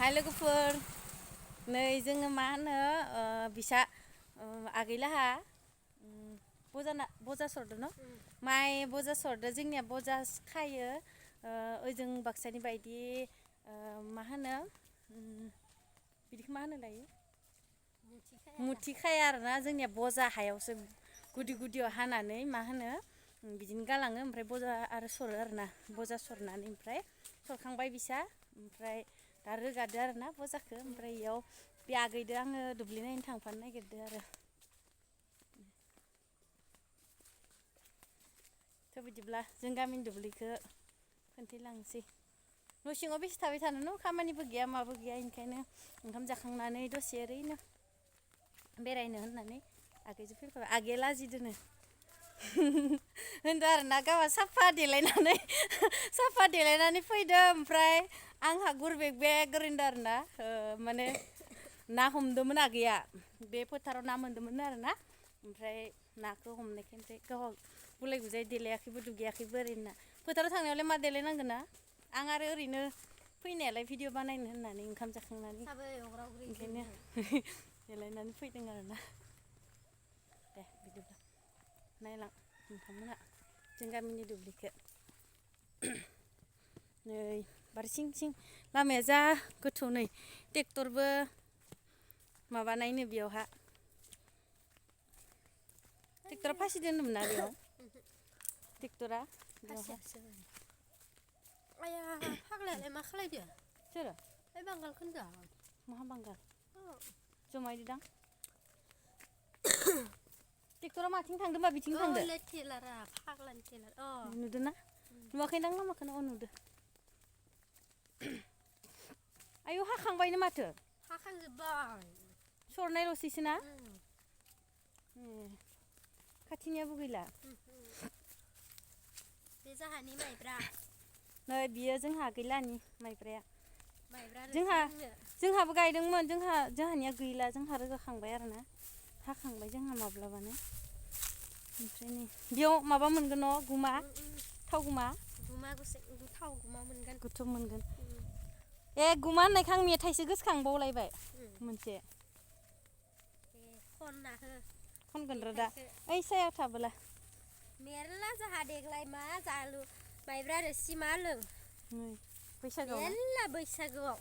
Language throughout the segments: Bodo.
हाय लोगोफोर नै जोङो मा होनो बिसा आगैलाहा बजा सरदो न माइ बजा सरदो जोंनिया बजा खायो ओजों बाक्सानि बायदि मा होनो बिदिखौ मा होनो लायो मुथि खाया आरोना जोंनिया बजा हायावसो गुदि गुदियाव हानानै मा होनो बिदिनो गालाङो ओमफ्राय बजा आरो सरो आरोना बजा सरनानै ओमफ्राय सरखांबाय बिसा ओमफ्राय दा रोगादो आरोना बजाखौ ओमफ्राय इयाव बे आगैदो आङो दुब्लि नायनो थांफानो नागिरदो आरो थ' बिदिब्ला जों गामिनि दुब्लिखौ खोन्थालांसै न' सिङाव बेसे थाबाय थानो न' खामानिबो गैया माबो गैया ओंखायनो ओंखाम जाखांनानै दसे ओरैनो बेरायनो होननानै आगैजों फैफाबाय आगैया लाजिदोनो होनदों आरोना गावहा साफा देलायनानै फैदो ओमफ्राय आंहा गुर बेग ओरै होनदों आरोना माने ना हमदोंमोन आगैया बे फोथाराव ना मोन्दोंमोन आरोना ओमफ्राय नाखौ हमनायखाय ओमफ्राय गावहा गुलाय गुजाय देलायाखैबो दुगैयाखैबो ओरै होनना फोथाराव थांनायावलाय मा देलायनांगोन ना आं आरो ओरैनो फैनायालाय भिडिअ बानायनो होननानै ओंखाम जाखांनानै ओंखायनो देलायनानै फैदों आरोना दे बिदिब्ला नायलां नोंथांमोना जों गामिनि दुब्लिखौ नै बार सिं सिं लामाया जा गोथौ नै ट्रेक्टरबो माबानायनो बेयावहा ट्रेक्टरा फासिदो होनदोंमोन ना बेयाव ट्रेक्टरा आया फाग्लायालाय मा खालायदो सोरो ओइ बांगालखौ होनदों माहा बांगाल जमायदो दां ट्रेक्टरा माथिं थांदों होनबा बिथिं थांदो टेलारा फाग्लानि टेलार नुदो ना नुवाखैदां लामाखौनो नुदो आयौ हाखांबायनो माथो हाखांजोब्बाय सरनायल'सैसो ना खाथिनियाबो गैला बे जाहानि माइब्रा नै बियो जोंहा गैलानि माइब्राया रोसि लोंनो जोंहाबो गायदोंमोन जोंहानिया गैला जोंहा रोगाखांबाय आरोना हाखांबाय जोंहा माब्लाबानो ओमफ्राय नै बेयाव माबा मोनगोन न' गुमा थाव गुमा थाव गुमा मोनगोन गोथौ मोनगोन ए गुमा होननायखौ आं मेथाइसो गोसोखांबावलायबाय मोनसे खनना हो खनगोन र' दा ओइ सायाव थाबोला मेरला जोंहा देग्लाय मा जालु माइब्रा रोसि मा लों बैसागोआव मेरला बैसागोआव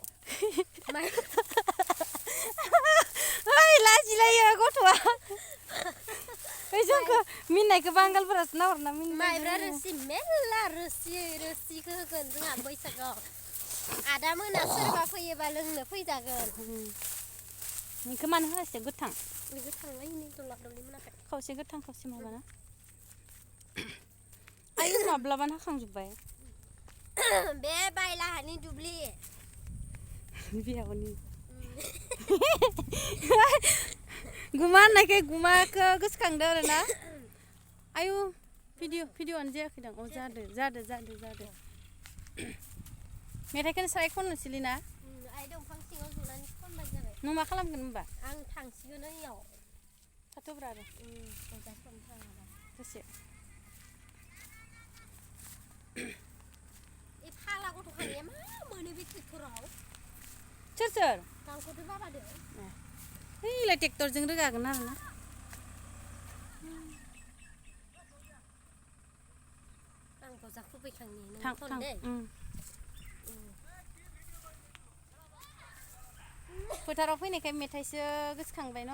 ओइ लाजिलायो गथ'आ ओइ जोंखौ मिनिनायखौ बांगालफोरासो नाहरना मिनिनाय माइब्रा रोसि मेरला रोसिखौ होगोन जोंहा बैसागोआव आदा मोना सोरबा फैयोबा लोंनो फैजागोन नोंखौ मानो होनासै गोथां गोथांलाय नै दलाब दलि मोनाखै खावसे गोथां खावसे माबाना आयु माब्लाबानो हाखांजोब्बाय बे बायलाहानि दुब्लि बियावनि गुमा होननायखाय गुमाखौ गोसोखांदो आरोना आयु भिडिअआनो जायाखैदां अ जादो मेथाइखौनो स्राय खननोसैलै ना आइ दंफां सिङाव जनानै खनबाय जाबाय नों मा खालामगोन होनबा आं थांसिगोन ओइयाव थाथ'ब्रा आरो दसे ए फाला गथ'खानिया मा मोनो बे ट्रेक्टराव सोर गांखौथ' बाबादो ओइलाय ट्रेक्टरजों रोगागोन आरोना आं गजा खुबैखांनि थां फोथाराव फैनायखाय मेथाइसो गोसोखांबाय न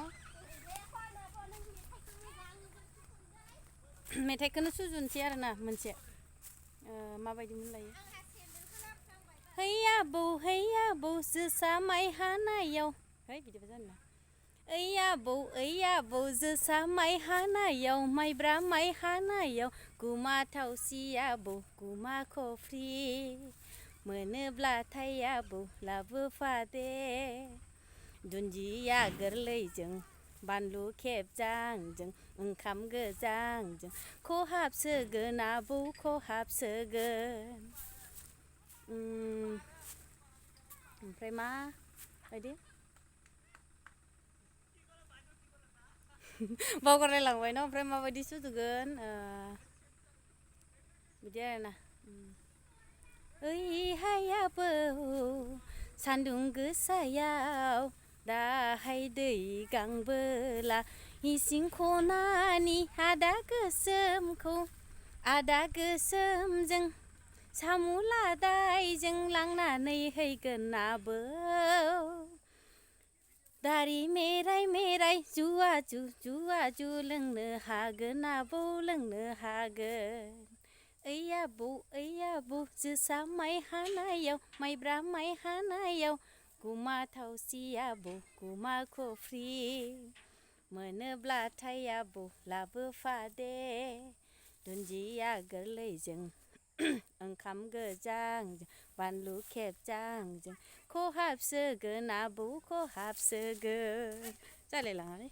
मेथाइखौनो सुजुनोसै आरोना मोनसे माबायदि मोनलायो है आबौ जोसा माइ हानायाव है बिदिबो जानो ओइ आबौ जोसा माइ हानायाव माइब्रा माइ हानायाव गुमा थावसि आबौ गुमा खफ्रि मोनोब्लाथाय आबौ लाबोफादे दुन्दिया गोरलैजों बानलु खेबजांजों ओंखाम गोजांजों खहाबसोगोन आबौ खहाबसोगोन ओमफ्राय मा बायदि बावगारलायलांबाय न ओमफ्राय माबायदि सुजुगोन बिदि आरोना ओइ हाय आबौ सान्दुं गोसायाव दाहाय दै गांबोला इसिं खनानि आदा गोसोमजों सामु लादायजों लांनानै हैगोन आबौ दारि मेराय जुवा जु लोंनो हागोन आबौ लोंनो हागोन ओइ आबौ जोसा माइ हानायाव माइब्रा माइ हानायाव गुमा थावसि आबौ गुमा खफ्रि मोनोब्लाथाय आबौ लाबोफादे दुन्दिया गोरलैजों ओंखाम गोजांजों बानलु खेबजांजों खहाबसोगोन आबौ खहाबसोगोन जालायलाङालै